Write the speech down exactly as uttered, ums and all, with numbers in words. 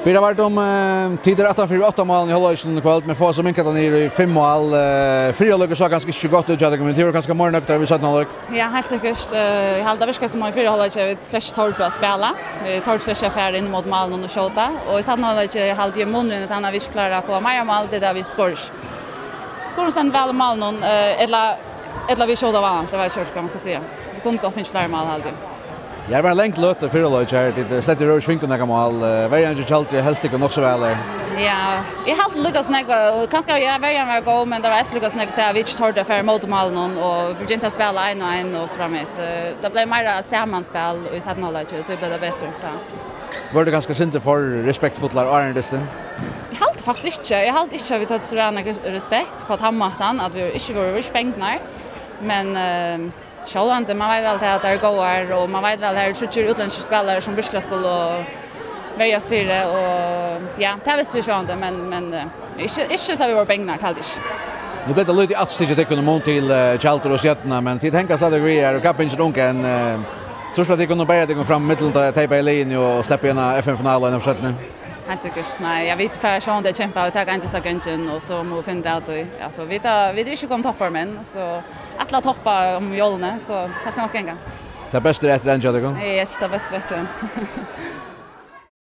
Birta Vardum, eh, tit eru aftan fyri átta málini í hálvleikinum í kvøld, men fáa so minkað tað niður í fimm mál. Eh, fyrri hálvleikur sá kanska ikki so gott út hjá tykkum, men tit vóru kanska meira nøgdar við seinna hálvleik. Ja, heilt sikkurt. Eh, eg haldi, tað virkar sum at í fyrra hálvleiki vit slett ikki tordu at spæla. Vit tordu slett ikki at fara inn móti málinum og skjóta. Og í seinna hálvleiki haldi eg munurin er tann at vit ikki klára at fáa meira mál, tað er tað vit skora ikki. Kunnu senda væl í málinum, eh, ella, ella vit skjóta væl, tað veit eg ikki, hvat man skal siga. Vit kunnu gott fingið fleiri mál, haldi eg. Ja, tað var ein long løta í fyrra hálvleiki her. Tit, eh, slett ikki fingu nakað mál. Eh, verjan hjá Tjaldi helt tykkum nokk so væl her. Ja, eg helt líka so nógv, og kanska, ja, verjan var góð, men tað var eisini líka so nógv til at vit ikki tordu at fara móti málinum, og vit begyntu at spæla ein og ein og so framvegis. Eh, tað bleiv meira samanspæl í seinna hálvleiki, og tí bleiv tað betri, ja. Vóru tit kanska eitt sindur for respektfullar áðrenn dystin? Eg haldi faktiskt ikki. Eg haldi ikki at vit høvdu so ræðuliga respekt á tann mátan, at vit ikki vóru, vóru ikki bangnar. Men, eh, sjálvandi, man veit væl tað at tær eru góðar, og man veit væl, her eru tríggir útlendskir spælarar, sum virkuliga skulu verjast fyri, og ja, tað vistu vit sjálvandi, men, men, eh, ikki, ikki so vit vóru bangnar, tað haldi eg ikki. Nú bleiv tað lítið afturstig hjá tykkum í mun til, eh, Tjaldur og Stjørnuna, men tit hanga stadigvæk við her, og kappingin er ung enn, eh, trýrt at tit kunnu berja tykkum fram millum tey, tey bæði liðini og sleppa inn á F M-finalu eina ferð seinni? Heilt sikkurt. Nei, ja, vit fara sjálvandi at kempa og taka ein dysta gangin, og so mugu vit finna út av tí. Altso, vit eru, vit eru ikki komin í toppform enn, so ætla at toppa um jólini, so tað skal nokk ganga. Tað besta er eftir enn hjá tykkum? Yes, tað besta er eftir enn.